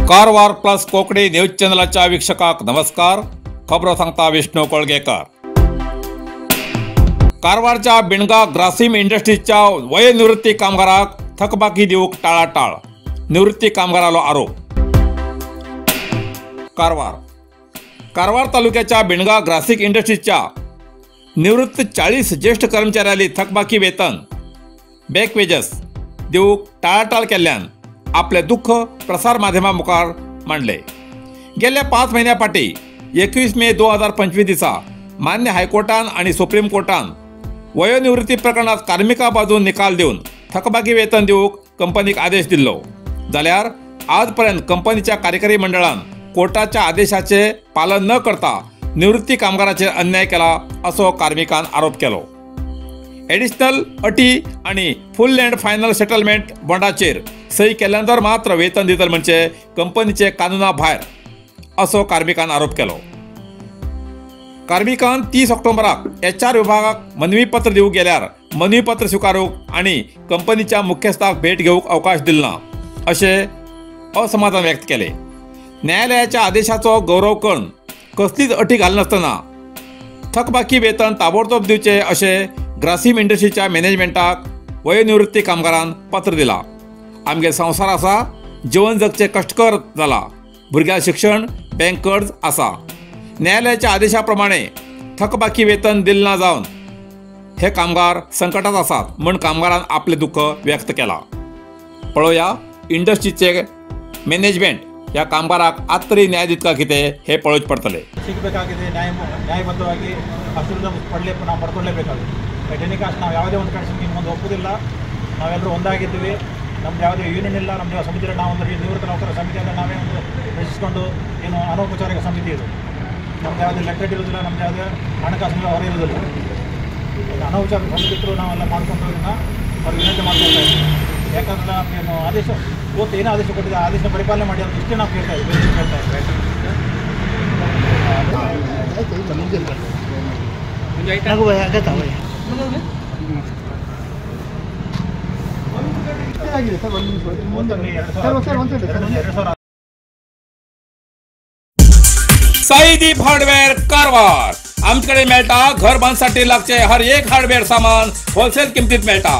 Karwar plus Konkani news चॅनलाच्या वीक्षकांक नमस्कार। खबरो सांगता विष्णू कोळगेकर। कारवारच्या बिणगा ग्रासिम इंडस्ट्रीजच्या वयनिवृत्ती कामगाराक थकबाकी दिवंक टाळाटाळ, निवृत्ती कामगारालो आरोप। कारवार कारवार तालुक्याच्या बिणगा ग्रासिक इंडस्ट्रीजच्या निवृत्त 40 ज्येष्ठ कर्मचाऱ्यांनी थकबाकी वेतन बॅक वेजस दिवंक टाळाटाळ केल्ल्यान आपले दुःख प्रसार माध्यमा मुखार मांडले। गेल्या 5 म्हयन्या फाटीं 21 मे 2025 दिसा मान्य हायकोर्टान आनी सुप्रीम कोर्टान वयोनिवृत्ती प्रकरणात कार्मिका बाजून निकाल दिवन थकबाकी वेतन दिवंक कंपनीक आदेश दिल्लो। जाल्यार आजपर्यंत कंपनीच्या कार्यकारी मंडळान कोर्टाच्या आदेशाचे पालन न करता निवृत्ती कामगाराचेर अन्याय केला असो कार्मिकान आरोप केलो। एडिशनल अटी आनी फुल अँड फायनल सेटलमेंट बॉन्डाचेर सही केल्यानंतर मात्र वेतन दितले म्हणजे कंपनीचे कानूना भायर असो कार्मिकान आरोप केलो। कार्मिकान 30 ऑक्टोबराक HR विभागाक मनवी पत्र दिवंक गेल्यार मनवी पत्र स्विकारूंक आनी कंपनीच्या मुख्यस्थाक भेट घेवंक अवकाश दिलो ना अशें असमाधान व्यक्त केलें। न्यायालयाच्या आदेशाचो गौरव करून कसलीच अटी घालनासतना थकबाकी वेतन ताबडतोब दिवचें अशें ग्रासिम इंडस्ट्रीच्या मॅनेजमेंटाक वयोनिवृत्ती कामगारान पत्र दिलां। आमगे संवसार आसा, जीवन जगचें कश्टकर जाला, भुरग्यां शिक्षण, बँक कर्ज आसा। न्यायालयाच्या आदेशा प्रमाणे थकबाकी वेतन दिलें ना जावन हे कामगार संकटात आसात म्हूण कामगारान आपलें दुःख व्यक्त केलां। पळोवया इंडस्ट्रीचे मॅनेजमेंट ह्या कामगाराक आतां तरी न्याय दिता कितें हें पळोवचें पडटलें। ಸಿಗಬೇಕಾಗಿದೆ ನ್ಯಾಯಬದ್ಧವಾಗಿ ಅಷ್ಟು ಪಡಲೇ ನಾವು ಪಡ್ಕೊಳ್ಳೇಬೇಕಾಗುತ್ತೆ. ಎನಿ ಕಾಸ್ಟ್ ನಾವು ಯಾವುದೇ ಒಂದು ಕಂಡೀಷನ್ಗೆ ಇನ್ನೊಂದು ಒಪ್ಪೋದಿಲ್ಲ. ನಾವೆಲ್ಲರೂ ಒಂದಾಗಿದ್ದೀವಿ. ನಮ್ದು ಯಾವುದೇ ಯೂನಿಯನ್ ಇಲ್ಲ, ನಮ್ಮದು ಯಾವ ಸಮಿತಿ ಇಲ್ಲ. ನಾವು ಒಂದು ನಿವೃತ್ತ ನೌಕರ ಸಮಿತಿ ಅಂತ ನಾವೇ ಒಂದು ರಚಿಸಿಕೊಂಡು ಏನು ಅನೌಪಚಾರಿಕ ಸಮಿತಿ ಇದು. ನಮ್ದು ಯಾವುದೇ ಲೆಟರ್ ಇರೋದಿಲ್ಲ, ನಮ್ದು ಯಾವುದೇ ಹಣಕಾಸಿನ ಹೊರ ಇರೋದಿಲ್ಲ. ಅನೌಪಚಾರಿಕ ಸಮಿತಿ ಥ್ರೂ ನಾವೆಲ್ಲ ಮಾಡ್ಕೊಂಡು ಇದನ್ನು ಅವ್ರಿಗೆ ವಿನಂತಿ ಮಾಡ್ಕೊಳ್ತಾ ಇದ್ದೀವಿ. ಯಾಕಂದ್ರೆ ನಮಗೇನು ಆದೇಶ ಇವತ್ತು ಏನೋ ಆದೇಶ ಕೊಟ್ಟಿದೆ, ಆದೇಶ ಪರಿಪಾಲನೆ ಮಾಡಿ ಅಂತ ಇಷ್ಟೇ ನಾವು ಕೇಳ್ತಾ ಇದ್ದೀವಿ, ಕೇಳ್ತಾ ಇದ್ದೀವಿ. साईदीप हार्डवेअर कारवार आमच्याकडे मेळटा घर बांधसाठी लागचे हर एक हार्डवेअर सामान होलसेल किमतीत मेळटा।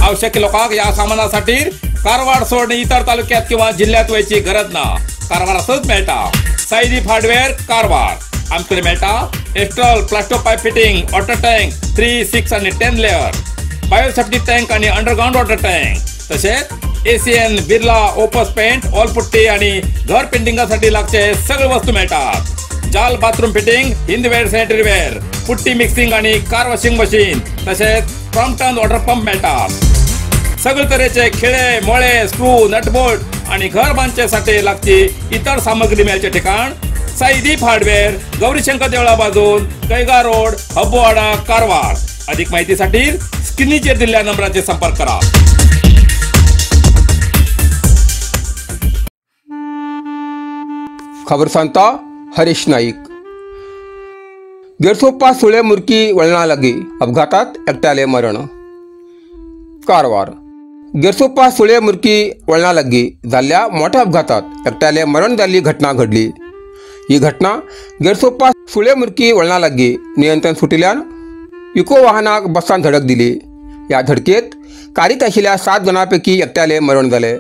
आवश्यक लोकांक या सामानासाठी कारवार सोडून इतर तालुक्यात किंवा जिल्ह्यात वयची गरज ना, कारवारातच मेळटा। साईदीप हार्डवेअर कारवार आमच्याकडे मेळटा astral plaster pipe fitting, water tank 3, 6 आणि 10 लेअर, बायोसेफ्टी टँक आणि अंडरग्राउंड वॉटर टँक, तसेच ACN, Birla, opus paint, wall putty आणि घर पेंटिंगासाठी लागचे सगळे वस्तू मिळतात। जाल bathroom fitting, Hindware sanitary ware, putty mixing आणि कार वॉशिंग मशीन, तसेच क्रॉम्प्टन वॉटर पंप मिळतात। सगळे तऱ्हेचे खिळे, मोळे, स्क्रू, नटबोल्ट आणि घर बांधण्यासाठी लागची इतर सामग्री मिळायचे ठिकाण साईदीप हार्डवेअर, गौरीशंकर देवळा बाजून, कैगा रोड, हब्बोवाडा, कारवार। अधिक माहितीसाठी स्क्रीनचेर दिलेल्या नंबराचे संपर्क करा। खबर सांगता हरीश नाईक। गेरसोप्पा सुळे मुरकी वळणा लागी अपघातात एकट्याले मरण। कारवार गेरसोप्पा सुळे मुरकी वळणा लागी जाल्ल्या मोठ्या अपघातात एकट्याले मरण जाल्ली घटना घडली। ही घटना गेरसोप्पा सुळे मुरकी वळणा लागी नियंत्रण सुटिल्ल्यान इको वाहनाक बसान धडक दिली। ह्या धडकेत कारीत आशिल्ल्या 7 जणांपैकी एकट्याले मरण जालें।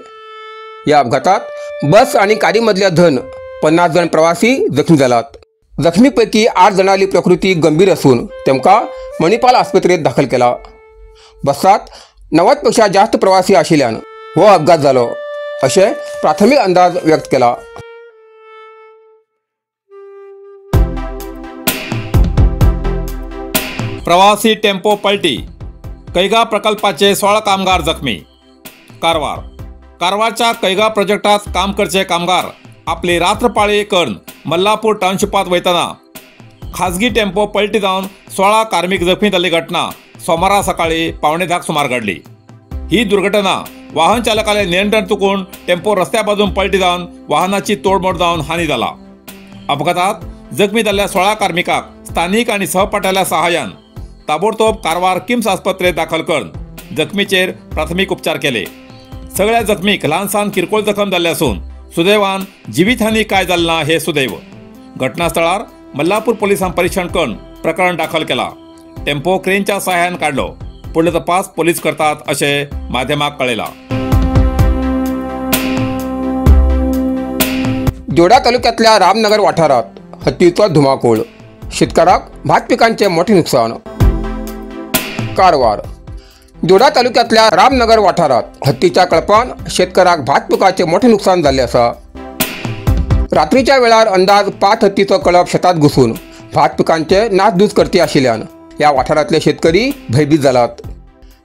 ह्या अपघातात बस आनी कारी मदल्या धन 50 जण प्रवासी जखमी जालात। जखमीपैकी 8 जणांली प्रकृती गंभीर असून तेमकां मणिपाल आस्पत्रेत दाखल केला। बसात 90 पेक्षा जास्त प्रवासी आशिल्ल्यान हो अपघात जालो अशें प्राथमिक अंदाज व्यक्त केला। प्रवासी टेम्पो पलटी, कैगा प्रकल्पाचे 16 कामगार जखमी। कारवार कारवारच्या कैगा प्रोजेक्टात काम करचे कामगार आपली रात्रपाळी करून मल्लापूर टाउनशिपात वयतना खाजगी टेम्पो पलटी जावन 16 कार्मिक जखमी जाल्ली घटना सोमारा सकाळी 9:45 सुमार घडली। ही दुर्घटना वाहन चालकाले नियंत्रण चुकून टेम्पो रस्त्या बाजून पलटी जावन वाहनाची तोडमोड जावन हानी जाला। अपघातात जखमी जाल्ल्या 16 कार्मिकांक स्थानिक आनी सहपाठ्याल्या सहाय्यान ताबडतोब कारवार किम्स आस्पत्रेत दाखल करून जखमीचेर प्राथमीक उपचार केले। सगळ्या जखमीक ल्हानसान किरकोळ जखम जाल्ले आसून सुदैवान जिवीतहानी काय जाल ना हे सुदैव। घटनास्थळार मल्लापूर पोलिसांनी परीक्षण करून प्रकरण दाखल केला। टेम्पो क्रेनच्या सहाय्यान काडलो। पुढलो तपास पोलीस करतात अशें माध्यमाक कळयलां। जोडा तालुक्यातल्या रामनगर वाठारात हत्तीचो धुमाकूळ, शेतकऱ्याक भात पिकांचे मोठे नुकसान। कारवार जोडा तालुक्यातल्या रामनगर वाठारात हत्तीच्या कळपान शेतकऱ्याक भात पिकाचे मोठे नुकसान जाल्ले आसा। रात्रीच्या वेळार अंदाज 5 हत्तीचो कळप शेतात घुसून भात पिकांचे नासधूस करती आशिल्ल्यान ह्या वाठारांतले शेतकरी भयभीत जालात।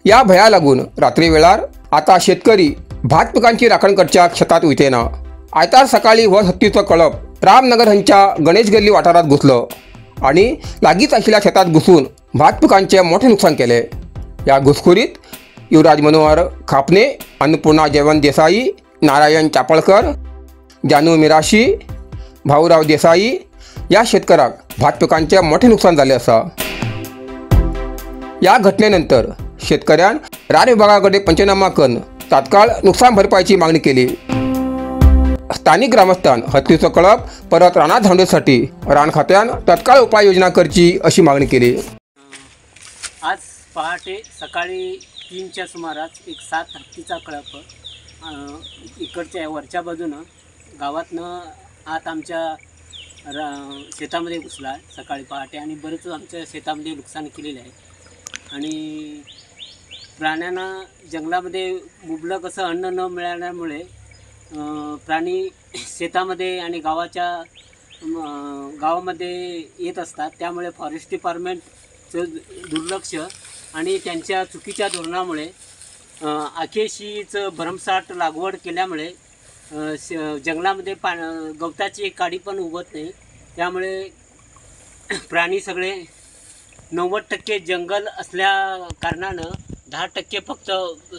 ह्या भया लागून रात्री वेळार आता शेतकरी भात पिकांची राखण करच्याक शेतात वयतना। आयतार सकाळी हो हत्तीचो कळप रामनगर हांच्या गणेश गल्ली वाठारात घुसलो आणि लागींच आशिल्ल्या शेतात घुसून भात पिकांचे मोठे नुकसान केले। ह्या घुसखोरीत युवराज मनोहर खापने, अन्नपूर्णा जयवंत देसाई, नारायण चापळकर, जानू मिराशी, भाऊराव देसाई या शेतकऱ्याक भात पिकांचे मोठे नुकसान जाल्ले आसा। या घटनेनंतर शेतकऱ्यान रान विभागाकडे पंचनामा करून तात्काळ नुकसान भरपाईची मागणी केली। स्थानिक ग्रामस्थान हत्तीचो कळप परत रानात धांवण्यासाठी रान खात्यान तत्काळ उपाययोजना करची अशी मागणी केली। आज पहाटे सकाळी 3च्या सुमारास एक 7 हत्तीचा कळप इकडच्या वरच्या बाजूनं गावातनं आत आमच्या शेतामध्ये घुसला सकाळी पहाटे आणि बरेच आमच्या शेतामध्ये नुकसान केलेले आहे। आणि प्राण्यांना जंगलामध्ये मुबलक असं अन्न न मिळाल्यामुळे प्राणी शेतामध्ये आणि गावामध्ये येत असतात। त्यामुळे फॉरेस्ट डिपार्टमेंटचं दुर्लक्ष आणि त्यांच्या चुकीच्या धोरणामुळे आखेशीचं भरमसाठ लागवड केल्यामुळे जंगलामध्ये गवताची काडी पण उगवत नाही। त्यामुळे प्राणी सगळे 90% जंगल असल्या कारणानं 10% फक्त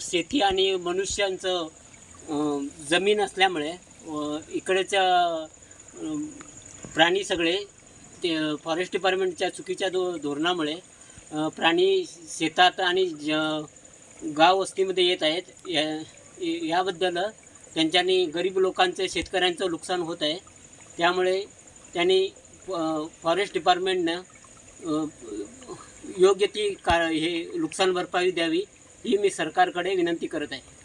शेती आणि मनुष्यांचं जमीन असल्यामुळे इकडेच्या प्राणी सगळे ते फॉरेस्ट डिपार्टमेंटच्या चुकीच्या धोरणामुळे प्राणी शेतात आणि गाव वस्तीमध्ये येत आहेत। याबद्दल त्यांच्यानी गरीब लोकांचे शेतकऱ्यांचं नुकसान होत आहे। त्यामुळे त्यांनी फॉरेस्ट डिपार्टमेंटनं योग्य ती हे नुकसान भरपाई द्यावी ही मी सरकारकडे विनंती करत आहे।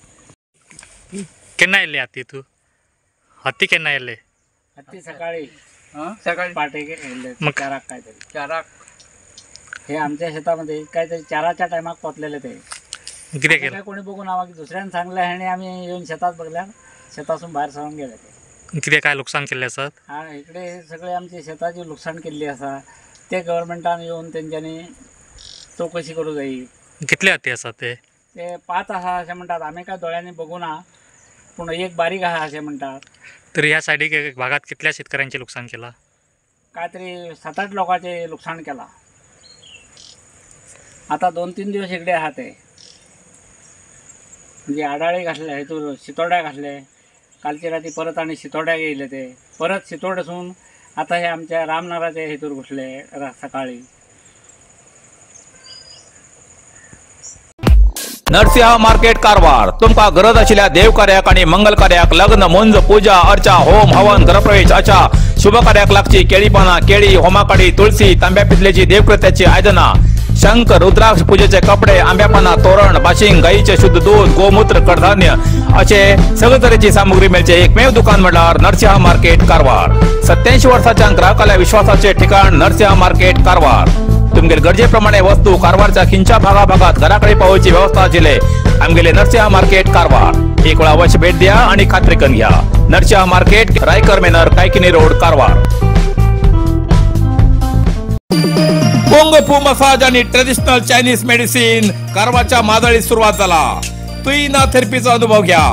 केन्ना येयल्ले हत्ती तूं? हत्ती केन्ना येयल्ले? हत्ती सकाळी सकाळी पहाटे येयल्ले, चाराक काय तरी, चाराक हे आमच्या शेतामध्ये काहीतरी 4च्या टायमाक पोचलेले ते। कितें केलें कोणी बघून आम्हाला दुसऱ्यान सांगले आणि आम्ही येऊन शेतात बघल्या, शेतासून बाहेर सरून गेले ते। कितें काय नुकसान केल्लें आसत? हा, इकडे सगळे आमचे शेताचे नुकसान केल्ले आसा ते गव्हर्मेंटान येऊन तेंच्यांनी चौकशी करू जायी। कितले हत्ती आसात ते? ते 5 आसा अशें म्हणटात, आमी काय दोळ्यांनी बघू ना, पूण एक बारीक आसा अशें म्हणटात। तर ह्या सायडीक भागात कितल्या शेतकऱ्यांचे नुकसान केलां? काय तरी 7-8 लोकांचे नुकसान केलां। आता 2-3 दिवस इकडे आहा ते, म्हणजे आडाळे घातले, हेतूर शितोड्या घातले, कालच्या राती परत आणि शितोड्या येयले ते, परत शितोडसून आता हे आमच्या रामनगराचे हेतूर घुसले सकाळी। नरसिंह मार्केट कारवार तुमका गरज आशिल्ल्या देवकार्याक आणि मंगल कार्याक, लग्न, मुंज, पूजा अर्चा, होम हवन, गृहप्रवेश अशा शुभ कार्याक लागची केळी पानां, केळी, होमाकाडी, तुळसी, तांब्या पितलेची देवकृत्याची आयदनां, शंख, रुद्राक्ष, पूजेचे कपडे, आंब्या पानां, तोरण, बाशिंग, गायीचे शुद्ध दूध, गोमूत्र, कडधान्य असे सगळे तरेची सामुग्री मेळचे एकमेव दुकान म्हळ्यार नरसिंह मार्केट कारवार। 87 वर्साच्या ग्राहकाल्या विश्वासाचे ठिकाण नरसिंह मार्केट कारवार। तुमगेले गरजेप्रमाणे वस्तू कारवारच्या खिंच्या भागाभागात घराकडे पावोवची व्यवस्था आशिल्ले आमगेले नरसिंह मार्केट कारवार। एक वेळा अवश्य भेट द्या आणि खात्री करून घ्या। Narasimha market, Raikar manor, Kaikini road, Karwar. Kung Fu massage आणि ट्रेडिशनल चायनीज मेडिसिन कारवारच्या मादळीत सुरुवात झाला। तुईना थेरपीचा अनुभव घ्या।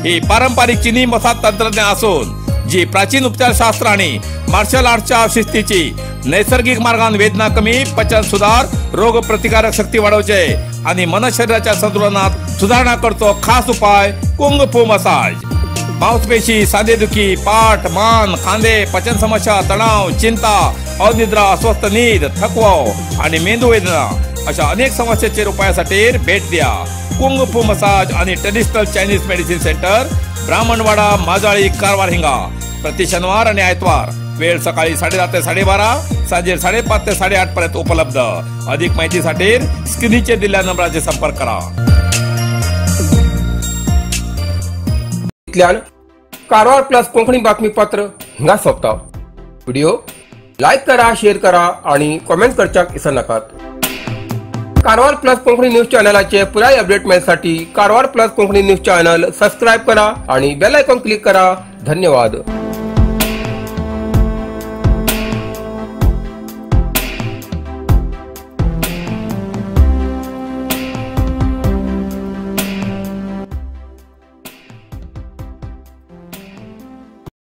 ही पारंपरिक चिनी मसाज तंत्रज्ञान असून जी प्राचीन उपचारशास्त्र आणि मार्शल आर्टच्या शिस्तीची नैसर्गिक मार्गान वेदना कमी, पचन सुधार, रोग प्रतिकारक शक्ती वाढवचे आणि मन शरीराच्या संतुलनात सुधारणा करतो खास उपाय कुंग फू मसाज। मांसपेशी, सांधेदुखी, पाठ, मान, खांदे, पचन समस्या, तणाव, चिंता, अनिद्रा, अस्वस्थ नीद, थकवो आणि मेंदू वेदना अशा अनेक समस्येचेर उपायासाठी भेट द्या कुंग फू मसाज आणि traditional Chinese medicine centre, Brahmanwada, Majali, Karwar हिंगा. प्रति शनिवार आणि आयतवार वेळ सकाळी 10:30 ते 12:30, सांजे 5:30 ते 8:30 पर्यंत उपलब्ध. अधिक माहितीसाठी स्क्रीनचे दिलेल्या नंबराचे संपर्क करा. इतल्यान कारवार प्लस कोंकणी बातमीपत्र हिंगा सोंपता. व्हिडिओ लायक करा, शेअर करा आणि कॉमेंट करच्याक विसरनाकात. कारवार प्लस कोंकणी न्यूज चॅनलाचे पुराय update मेळसाठी Karwar plus Konkani news channel subscribe करा आणि बेल आयकॉन क्लिक करा. धन्यवाद.